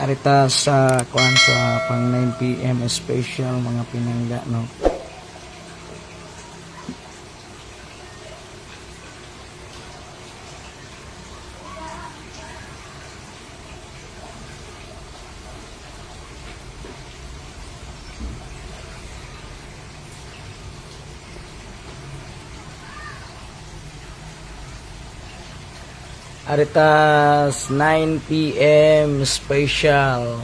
Arita sa kuan sa pang 9 PM special, mga pinangga, no. Aritas 9 PM special.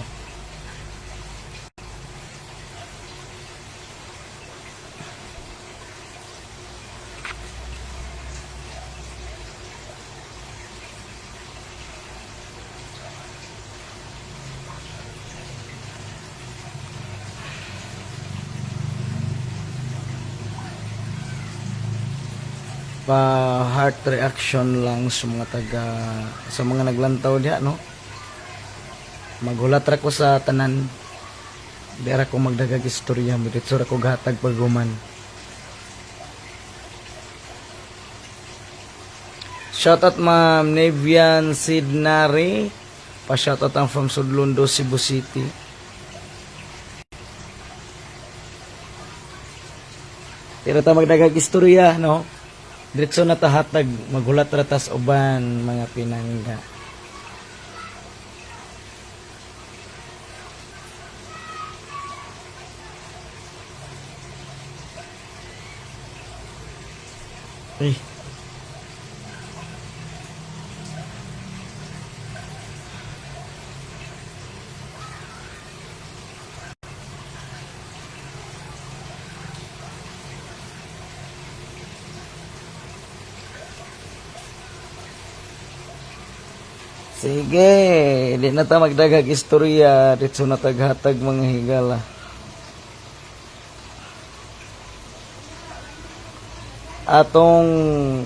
Pa heart reaction lang sa mga taga, sa mga naglantaw diha, no. Maghulat ra ko sa tanan. Di ra ko magdagag istorya mo, dito ra ko gahatag paghuman. Shoutout Ma'am Nevian Sidnari. Pa shoutout ang from Sudlundo, Cebu City. Tira ta magdagag istorya, no. Diretso na ta hatag, maghulat ra tas uban, mga pinangga. Eh. Sige, di na ta magdagag istorya, diretso na taghatag, mga higala. Atong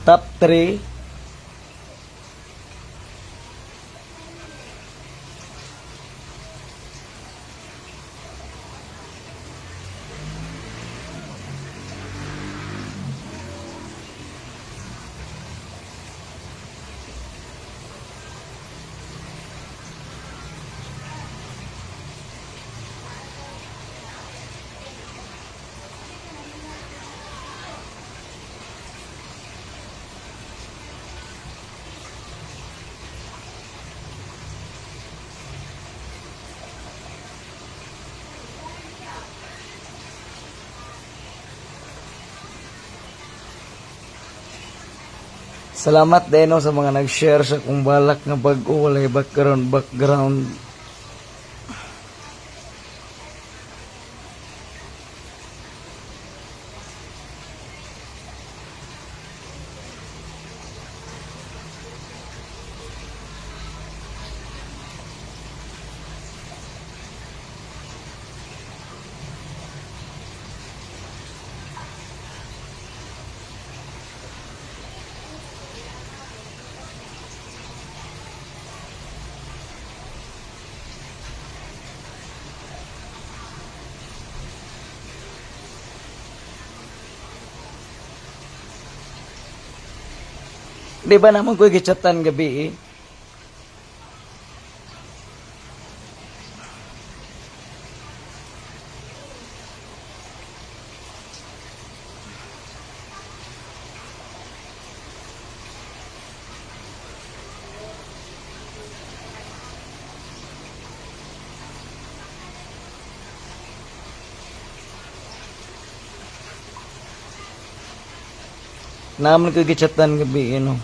top 3. Salamat din, no, sa mga nag-share sa kung balak nga bag-o, walay background background. Di ba naman ko gichatan gabi eh? Naman ko gichatan gabi eh, no.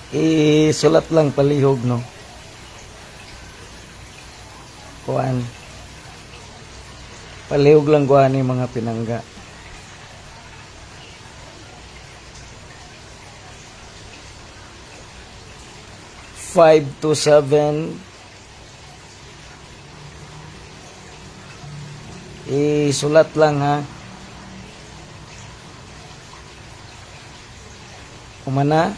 Isulat lang palihog, no? Kuan. Palihog lang kuan ni, mga pinangga. 5 to 7. Isulat lang, ha. Kumana.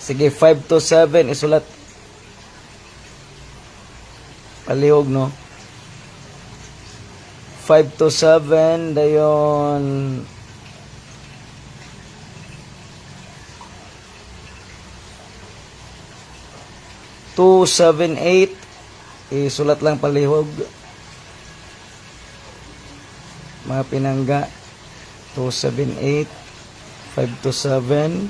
Sige, 5 to 7, isulat. Palihog, no? 5 to 7, dayon 278, isulat lang palihog. Mga pinangga, 278, 5 to 7,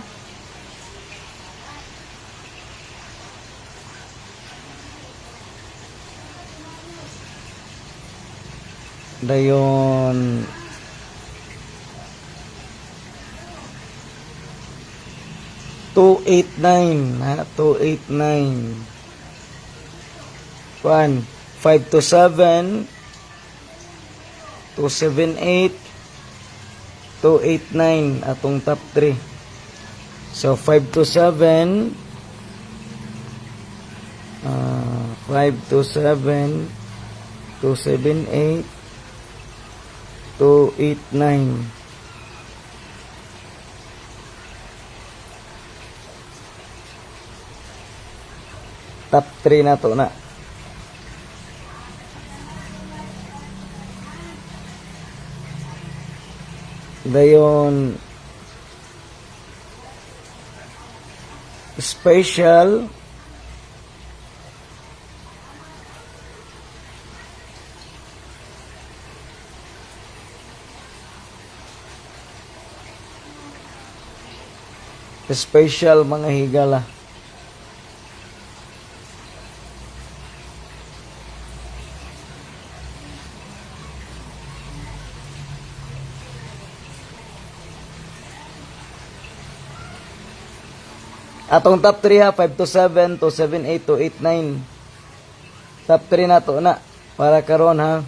dayon 289, ha, 289. 1, 5 to 7, 278, 289 atong top 3. So 5 to 7, 5 to 7, 278, 289. Top 3 na to na. Dayon special, special, mga higala. Atong top 3, ha, 5 to 7, 2 7 8, 2 8 9. Top 3 na to na para karon, ha.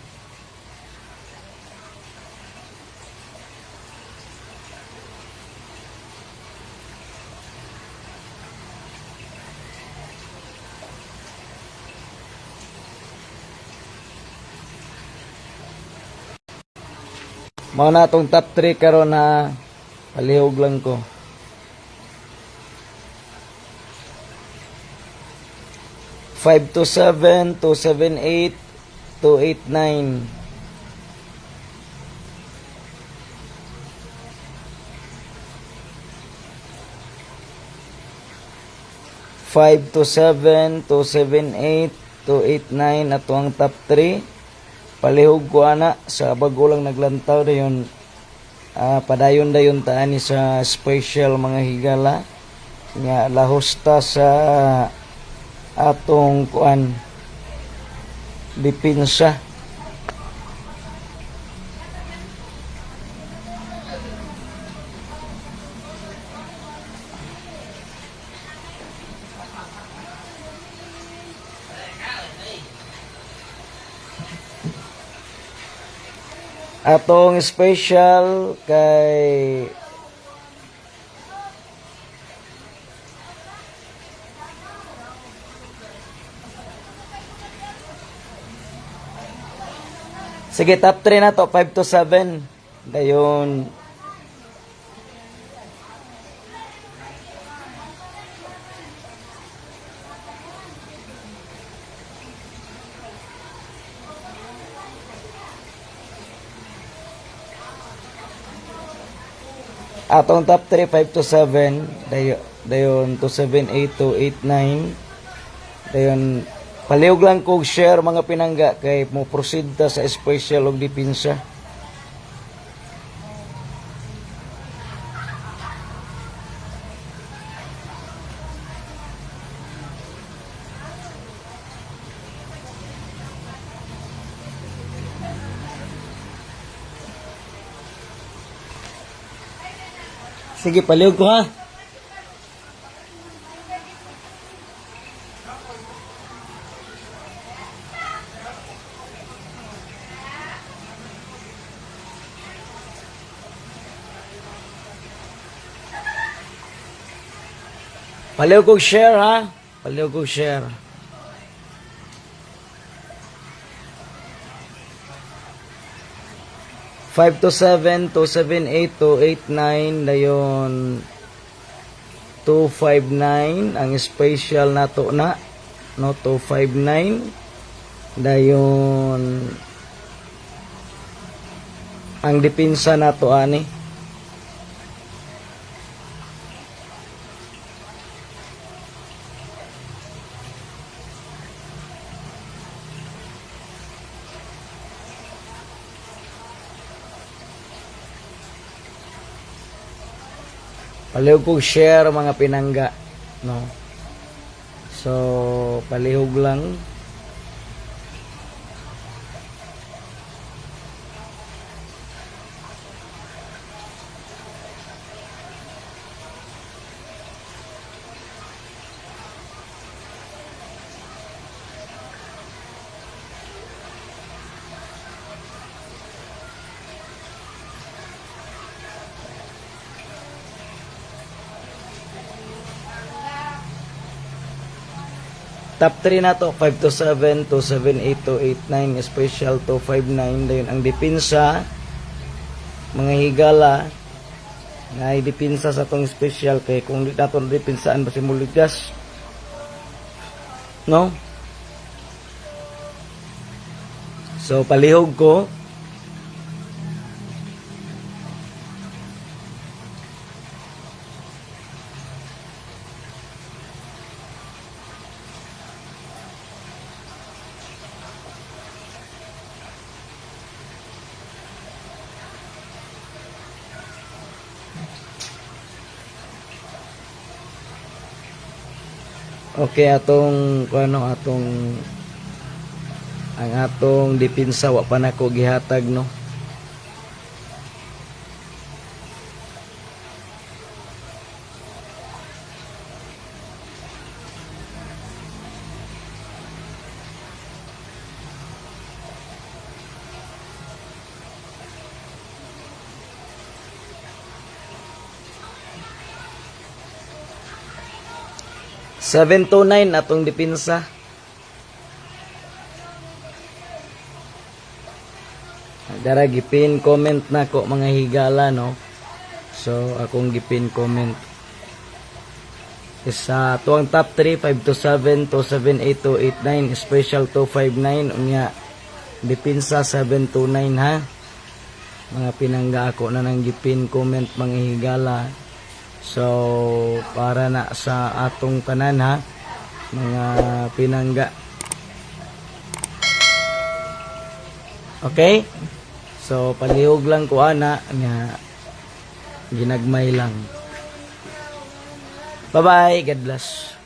Mao na atong top 3 karon, ha. Palihog lang ko. 5 to 7, 2 7 8, 2 8 9. 5 to 7, 2 7 8, 2 8 9 ato ang top 3. Palihog ko ana sa bago lang naglantaw, dayon padayon dayon ta ani sa special, mga higala, nga lahos ta sa atong kuan, depensa. Atong special kay sige, top 3 na to, 5 to 7. Dayon atong top 3, 5 to 7, dayon 2 7 8, 2 8 9. Dayon palihog lang kog share, mga pinangga, kay mo proceed ta sa special og depensa. Sige, palihog ko ha. Palihog kog share ha. Palihog kog share. 527, 278, 289, dayon 259 ang special nato na, no? 259, dayon ang depensa nato ani. Palihog kog share, mga pinangga, no? So palihog lang. Top 3 na to, 527, 278, 289, special 259. Dayon ang depensa, mga higala, nga depensa sa tong special kay kung di nato depensaan ba si muligas. No? So palihog ko. Okay, atong kuano, atong ang atong depensa wa pa nako gihatag, no? 729 atong depensa. Dara gipin comment nako, mga higala, no? So akong gipin comment isa tuang top 3, 527, 278, 289, special 259, unya depensa 729 ha, mga pinangga. Ako na nang gipin comment, mga higala. So para na sa atong tanan ha, mga pinangga. Okay, so palihog lang ko ana nga ginagmay lang. Bye bye, God bless.